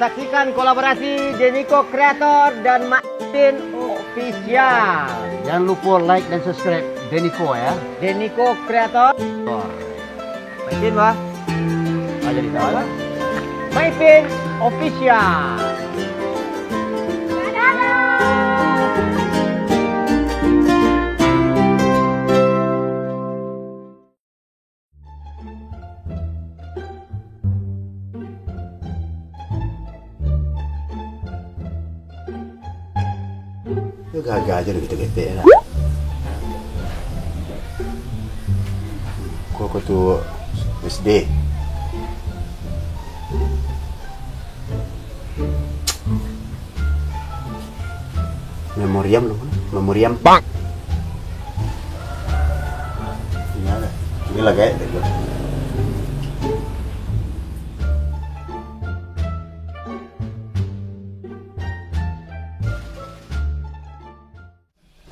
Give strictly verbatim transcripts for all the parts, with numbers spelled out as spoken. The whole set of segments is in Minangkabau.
Saksikan kolaborasi Deniko Creator dan Mak Ipin Official. Jangan lupa like dan subscribe Deniko ya. Deniko Creator. Mak Ipin, bah. Ah, jadi tahu lah. Mak Ipin Official. Yo gagah aja lah kita ketek lah. Kau, kau tu S D. Memoriam tu, memoriam. Pak. Ini ada. Ini lah, guys.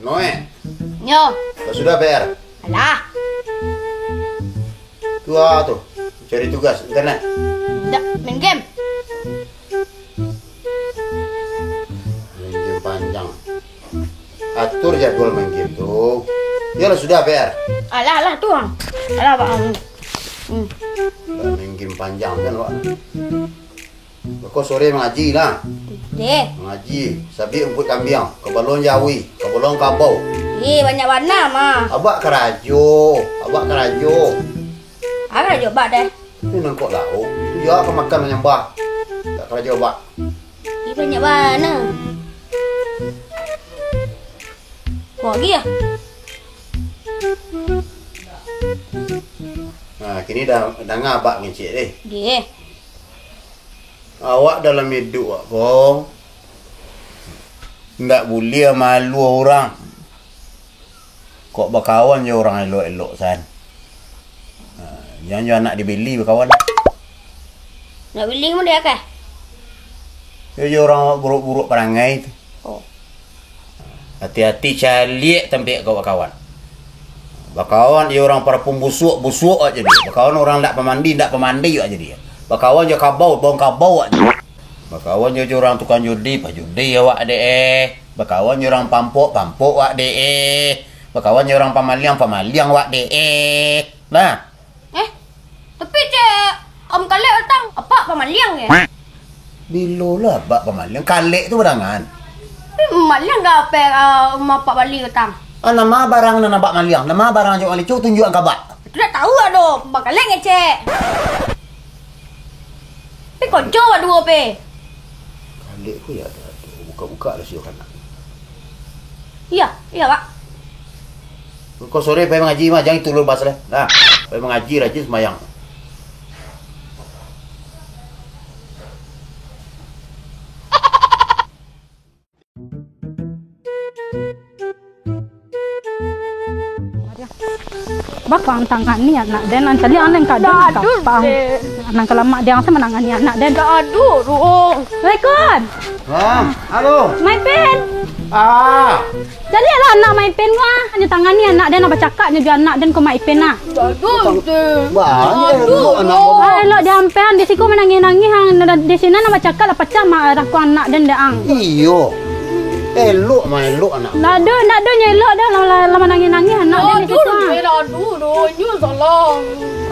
Noe, Nyo. Lah sudah P R? Alah. Tu ah tu, cari tugas internet. Ndak, main game. Main game panjang. Atur jadwal main game tu. Yo lah sudah P R? Alah, alah tu, ah. Alah, Pak. Hmm. Hmm. Lah main game panjang kan, Wak? Beko sore mangaji lah. Deh. Mangaji, sabiak rumput kambiang, kabalong jawi, kabalong kabau. Eh, banyak bana mah. Abak karajo, abak karajo. Karajo abak deh. Ni nangkok lauk. Tu juo ka makan manyambah. Tak karajo abak. Eh, banyak bana. Mau lagi ya? Nah, kini dah danga abak ngecek deh. Deh. Awak dalam iduik awak ko, ndak buliah malu urang. Kok bakawan jo urang elok-elok san. Ha, jan jo anak dibeli bakawan. Nak beli kamu dia kah? Yo jo urang buruak-buruak parangai tu. Oh. Ati-ati caliak tampek kau bakawan. Bakawan jo urang parapun busuak, busuak awak jadi. Bakawan urang ndak pamandi, ndak pamandi awak jadi. Bakawan jo kabau, bong kabau awak jadi. Bakawan jo, jo urang tukang judi, pajudi awak dek eh. Bakawan jo urang pampok, pampok awak dek eh. Bakawan jo urang pamaliang, pamaliang awak dek eh. Nah. Eh, tapi cek Om Kalek datang, apak pamaliang ya? Bilo lah apak pamaliang, Kalek tu badangan. Tapi maliang dah apak, ah, rumah apak bali datang. Ah, nama barang nan apak maliang? Nama barang jo maliang? Cubo tunjuakan ka abak. Itu dah tahu lah doh, Bang Kalek ngecek. Tapi kojo lah duo pe. Kalek ko ya, buka-buka lah sio kanak. Iya, iya, Pak. Kau sore pai mangaji mah, jan itu ulun bahas lah. Nah, pai mangaji rajin sumbayang. Bako ang tangani anak den, ang caliak ang nan kadang kapang. Nan kalamak den ang sa manangani anak den. Aduh, aduh. Assalamualaikum. Ah, halo. Mak Ipin. Ah. Caliaklah anak Mak Ipin ko ah. Nyo tangani anak den, nyo bacakak nyo jo anak den ko Mak Ipin ah. Banyak elok anak ko. Ah, elok di ampean, di siko manangih-nangih, ang di sinan nyo bacakak lah pacah ma-, rakung anak den dek ang. Iyo. Elok mah elok anak. Ndak ado, ndak ado nyo elok doh, lah, lah, lah manangih-nangih anak den di siko ah. Aduh, aduh, nyo salah.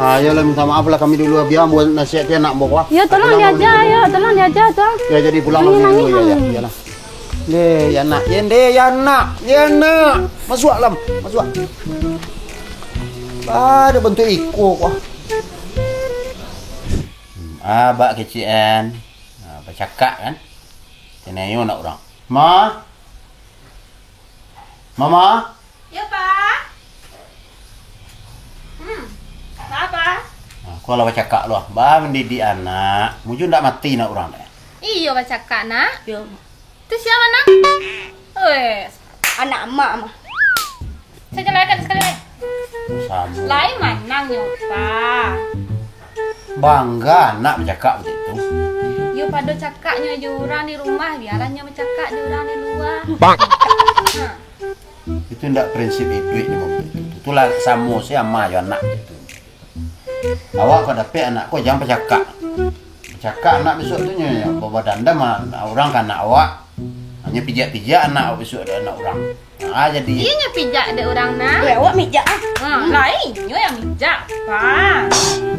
Ah, yolah, minta maaf lah kami dulu, biar buat nasihat dia anak ambo, wah. Yo, tolong diaja, yo, tolong diaja tu ah. Ya, jadi pulang dulu, ya, ya, iyalah. Deh, ya nak, ya deh, ya nak, ya nak. Masuak, Lam, masuak. Ah, ada bentuk iko ko. Hmm, abak kecik an. Ha, bacakak kan. Tanayo nak urang. Ma? Mama? Yo, Pa. Hmm. Apa? Ha, ko lah bacakak lu ah. Ba mendidik anak. Mujur ndak mati nak urang dek. Iyo, bacakak, Nak. Yo. Tu sia manang? Weh. Anak amak mah. Saya jalaikan sekali lai. Samo. Lai manang nyo, Pa. Bangga anak bacakak baitu. Yo pado cakaknyo jo urang di rumah, bialah nyo bacakak jo urang di lua. Bang. Ha. Itu ndak prinsip iduik nyo baitu. Itulah samo se ama jo anak baitu. Awak kok dapek anak ko, jan bacakak. Cakak anak bisuak tu nyo, nyo badandam anak urang ka anak awak. Nyo pijak-pijak anak awak bisuak dek anak urang. Ah, jadi. Iyo nyo pijak dek urang nah. Weh, awak mijak ah. Ha, lai inyo yang mijak. Wah.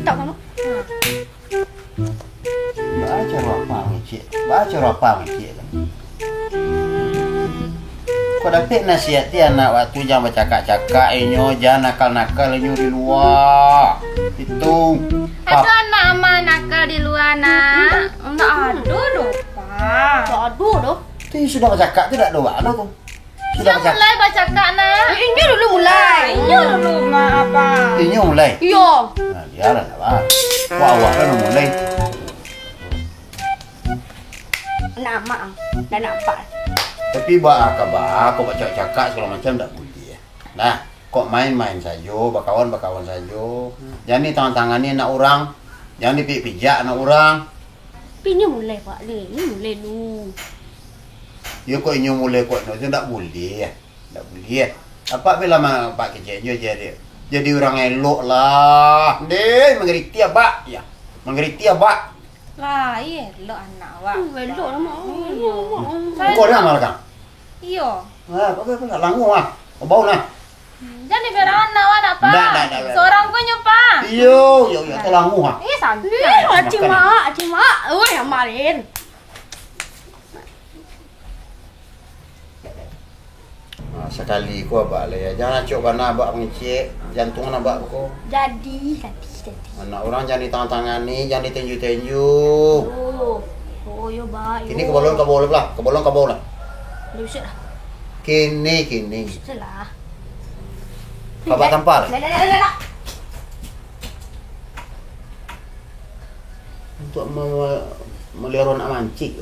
Tak kamu. Ha. Baco apa ngecek? Baco apa ngecek kan? Kau dapek nasihati anak waktu jan bacakak-cakak inyo, jan nakal-nakal inyo di lua. Itu. Ado anak amah nakal di lua, nak. Ndak ado doh, Pa. Ndak ado doh. Tu yang sudah bacakak tu ndak ado bak anu tu. Sudah Sia bacakak. Mulai bacakak, nak. Inyo dulu mulai. Inyo dulu, Mak, apa? Inyo mulai. Iyo. Nah, dia lah nak bah. Wah, awak kan mulai. Nak amak, dah nampak. Tapi baa ka baa, kok bacakak-cakak sagalo macam ndak buliah. Nah, kok main-main sajo, bakawan-bakawan sajo. Jan ditangan-tangani anak urang, jan dipijak-pijak anak urang. Tapi inyo mulai, Pak, ni, inyo mulai lu. Iyo kok inyo mulai kok no, tu ndak buliah. Ndak buliah. Apak bilang ma-, Pak kecek inyo jadi, jadi urang elok lah. Deh, mangkritik abak, ya. Mangkritik abak. Lah, iyo elok anak awak. Hmm, elok lah, Mak. Iyo. Elok, Mak. Kau dah marah kan? Iyo. Ah, apa, apa, apa, languah ah. Bau nah. Jan diberanak awak nak, Pak. Ndak, ndak, ndak, ndak. Sorang ko nyo, Pak. Iyo, iyo, iyo, tu languah ah. Ih, santai. Ih, acing mak, acing mak. Oi, amalin. Ah, sakali ko abak lah ya. Jangan acok bana abak mangecek. Jantuang abak ko. Jadi, jadi, jadi. Anak urang jan ditangan-tangani, jan ditenju-tenju. Oh. Oh, yo, Bak, yo. Kini ka balun kabau lah, ka balun kabau lah. Ndak usah lah. Kini, kini. Sudah lah. Ka bak tampal. Lah, lah, lah, lah, lah. Untuak ma-, ma-, maliharo anak mancik.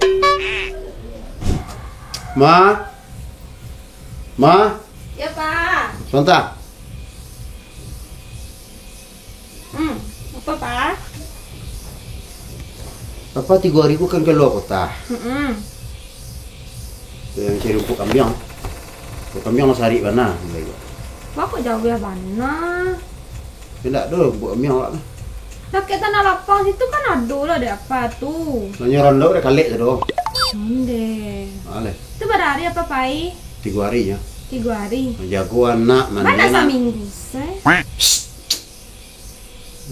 Ma? Ma? Yo, Pa. Sabanta. Hmm, apo, Pa? Papa tigo ari ko kan kalua kota. Mm-mm. Tu nan cari rumput kambiang. Rumput kambiang lah sarik bana. Wah, kok jauah bana? Indak doh, rumput kambiang awak tu. Dakek tanah lapang situ kan ado lah, dek apa tu? Nanyo rondo dek kalek tu doh. Onde. Aleh. Tu bara ari apa pai? Tigo ari nyo. Tigo ari. Jago anak, mandi anak. Bana saminggu, se. Psst.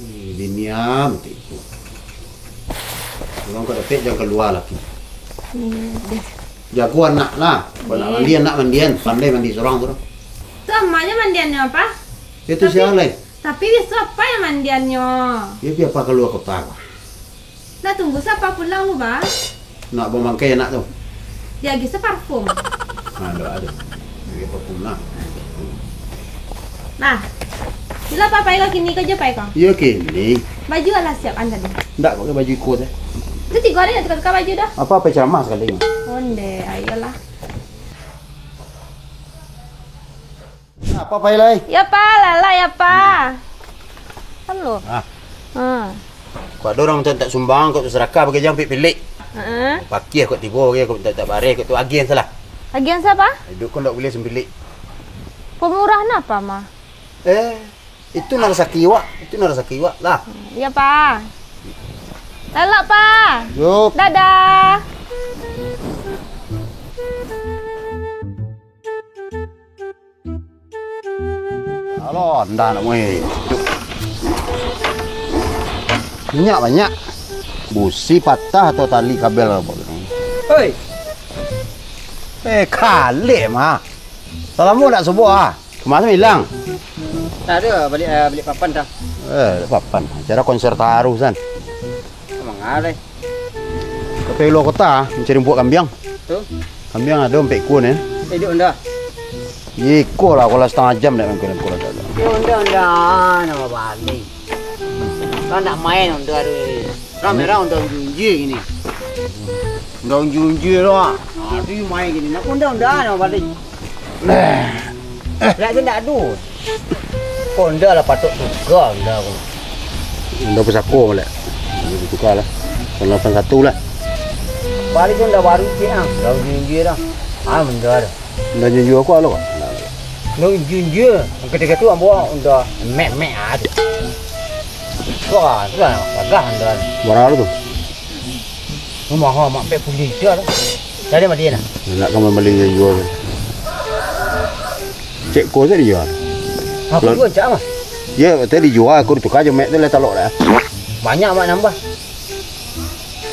Ih, bini am, tiko. Urang kok dapek, jan kalua laki. Iya, deh. Jago anak lah. Kok nak mandi, anak mandian. Pandai mandi surang tu. Tu amaknyo mandiannyo apa? Itu sia lai. Tapi biaso apa yang mandiannyo? Yo pi apa kalua kota ko. Nah, tunggu sapa pulang lu, Bang. Nak bamangkai anak tu. Diagiah se parfum. Nah, ado, ado. Diagiah parfum nah. Nah. Bila papai ko kini ko jo pai ko? Iyo kini. Baju alah siap an tadi. Ndak pakai baju iko se. Itu tigo ari ndak tuka-tuka baju doh. Apa pakai ceramah sakali ni? Onde, ayolah. Apa pai lai? Ya, Pa, lalai ya, Pa. Halo. Ah. Ha. Kok ado urang mintak sumbang, kok tu sadakah, bagi jan ampek pilik. Heeh. Pakiah kok tibo, bagi kok mintak bareh, kok tu agiah salah. Agiah sia, Pa? Iduik ko ndak buliah sampilik. Pemurah napa, mah? Eh, itu nan rasaki wak, itu nan rasaki wak lah. Ya, Pa. Lalok, Pa. Yo. Dadah. Alo, ndak nak muai. Minyak banyak. Busi patah atau tali kabel apa gitu. Oi. Eh, kalek mah. Salamo ndak subuh ah. Kemasan hilang. Tak ada balik, eh, balik papan dah. Eh, papan. Acara konser tarusan. Mangalai. Ka pai luar kota, mancari rumput kambiang. Tu? Kambiang ado ampek ekua ni. Iduik onda. Iko lah, kalau satangah jam dak mungkin iko lah. Yo, onda, onda, namo bali. Kan nak main onda tu. Rame-rame onda unji-unji gini. Onda unji-unji tu ah. Ah, tu main gini. Nak onda, onda, namo bali. Eh. Lah tu ndak ado. Kok onda lah patut tuka onda ko. Onda pusako lah. Onda tuka lah. Onda lapan satu lah. Bali tu onda baru cik ah. Dah unji-unji dah. Ah, onda dah. Onda unji-unji aku alo kan? Onda unji-unji. Ketika tu ambo onda mek-mek ah tu. Wah, tu lah gagah onda. Bara tu? Rumah awak mak pek pulih dah lah. Jadi mati nah. Nak ka mambali jo jua. Cek ko sajo dijua. Aku Lan- jua cak mah. Ya, tadi dijua, aku ditukar jo mek tu lah talok dah. Banyak mak nambah.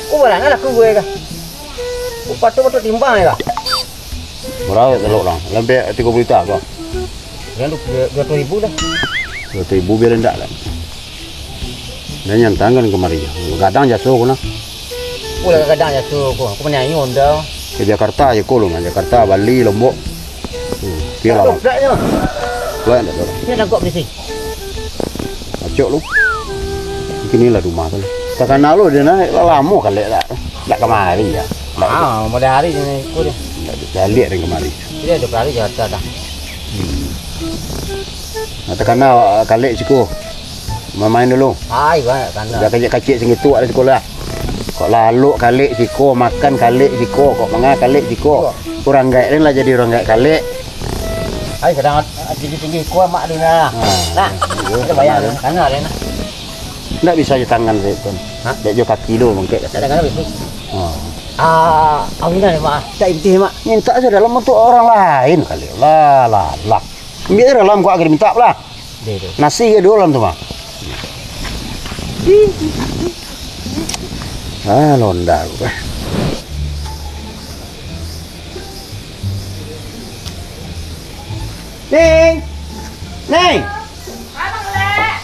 Ko barang lah aku gue kah. Ko patut-patut timbang ya kah? Bara talok lah. Lambek tigo puluh juta ko. Yang dua puluh ribu dah. Dua puluh ribu biar indak lah. Dah nyantangkan kamari. Gadang jaso ko nah. Ulah gadang jaso ko. Aku manyayo Honda. Ka Jakarta je ko lu, Jakarta, Bali, Lombok. Hmm, piyo lah. Dobrak je, Bang. Lah, ndak tahu. Ini nangkok di sini. Acok lu. Kini lah rumah tu. Takana lu dia nah, lah lamo kalek tak. Ndak kamari ya. Ndak Ah, model hari ni ikut dia. Ndak baliak dari kamari. Dia ada hari Jakarta dah. Hmm. Nah, takana kalek siko. Mamain dulu. Ai, banyak tanda. Dah kacik-kacik sangitu ada sekolah. Kok lalok kalek siko, makan kalek siko, kok manga kalek siko. Urang gaek ni lah jadi urang gaek kalek. Ai, kadang tinggi-tinggi kuah mak dia nah. Ha. Nah, Iyo, kita bayang benar. Dia, sana ada nah. Ndak bisa jo tangan sajo tu. Hah? Dek jo kaki tu mungkin. Kadang-kadang bisa. Ha. Ah, awingan mak. Tak inti mak. Minta sajo dalam untuk orang lain kali. Lah, lah, lah. Ambil dalam kau agar minta lah. Deh, deh. Nasi ke dalam tu mah. Ah, londa aku. Ning! Ning! Abang Lek.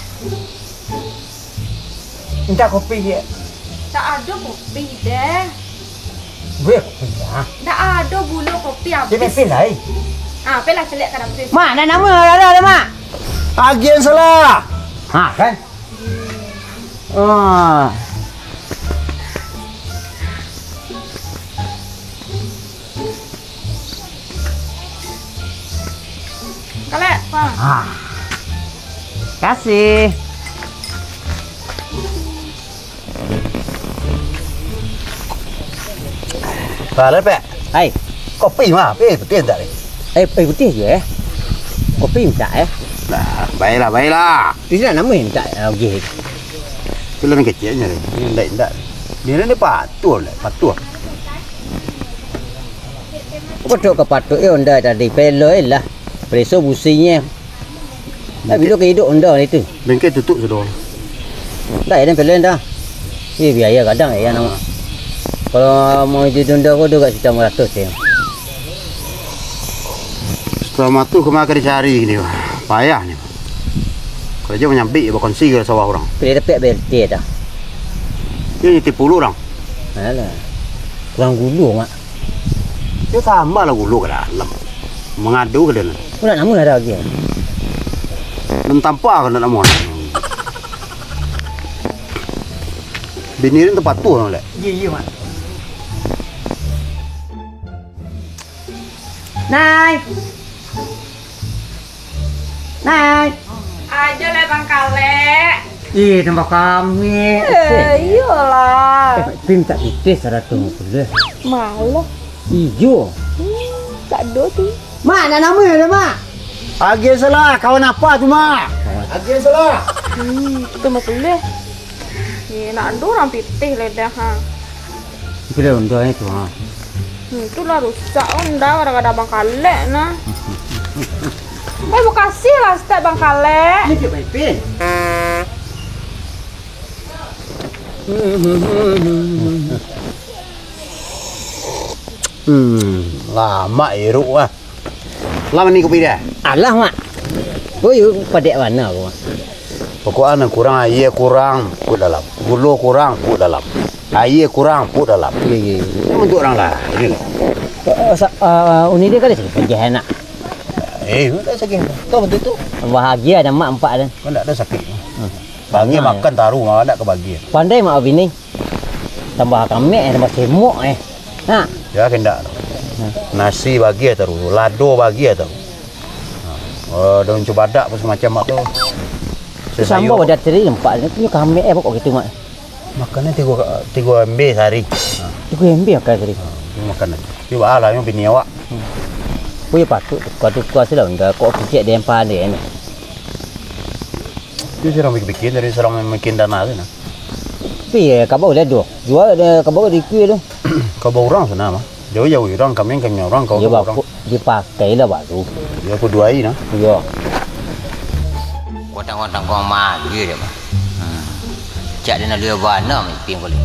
Minta kopi je. Tak ada kopi deh. Buek kopi ah. Tak ada gula kopi habis. Dia pepin lai. Ah, pelah celiak ka dapur. Mak, nak nama ada ada mak. Agian salah. Ha kan? Ah. Kalek, Bang. Ah. Kasih. Kalek, Pek. Hai. Kopi mah, peh, putih tak ni? Eh, eh, putih je eh. Kopi minta eh. Nah, baiklah, baiklah. Di sini nama minta lagi. Kalian kecilnya ni. Ini indak, indak. Dia ni patuh lah, patuh. Patok ka patok eh onda tadi peloi lah. Preso businyo. Tapi lo ka idup onda itu. Bengkel tutup sudah. Dah ya peloi dah. Eh biaya kadang ya nama. Kalau mau itu onda ko tu gak juta lima ratus ya. Setelah matu kemana dicari ni. Payah ni. Kerja menyambik ya bakon si ke sawah orang. Pilih dapat B L T dah. Dia nitip puluh orang. Alah. Kurang gulu mak. Yo tambahlah gulu ka dalam. Mangadu ka dalam. Ko nak namo lah ado agiah. Nan tampa ka nak namo. Bini ni tapatuah lah. Iyo, iyo, Mak. Nai. Nai. Ajo lah Bang Kalek. Ih, tambah kami. Eh, iyolah. Eh, Pin tak pipis saratus lima puluh. Malah. Ijo. Hmm, tak ada tu. Mak, nak nama ya, Mak? Agian salah, kawan apa tu, Mak? Agian salah. Hmm, itu lima puluh. Ni nak ada orang pitih ledah ha. Itu dah onda itu ha. Hmm, itulah rusak onda gara-gara Bang Kalek nah. Eh, makasih lah step Bang Kalek. Ini dia main pin. Hmm, lama iruk ah. Lah mandi kopi dia? Alah, Mak. Oh, yo, padek warna aku, Mak. Pokoknya kurang, aia kurang, put dalam. Gulo kurang, put dalam. Aia kurang, put dalam. Iya, iya, iya. Ini untuk orang lah. Ini lah. Eh, sa- eh, uni dia kali sih, pejah enak. Eh, tak sakit. Tahu betul tu? Bahagia dah, Mak, empat dah. Kau tak ada sakit. Hmm. Bagi makan taruh, makan tak kebagi. Pandai, Mak, bini. Tambah kamek, tambah semok eh. Ha. Ya kendak. Nasi bagi taruh, lado bagi taruh. Ha. Oh, daun cubadak pun semacam mak tu. Sambal wadah teri nampak ni punya kamek eh pokok gitu mak. Makannya tiga tiga ember sehari. Ha. Tiga ember makan sehari. Ha, itu makanan. Cuba lah yang bini awak. Hmm. Oh ya patut tukar-tukar sih lah. Kok kecil dia yang pandai ni. Itu orang bikin-bikin dari orang bikin tanah tu nah. Tapi, eh, kabau dah tu. Jua, eh, kabau di kuih tu. Kabau urang sana mah. Jauah-jauah urang, kami, kami urang, kau Iyo, kabau urang. Bapak, dipakai lah baru. Iyo, aku duai nah. Iyo. Kotang-kotang kau maju dia mah. Hmm. Cak dia nak lihat bana mah iping kali.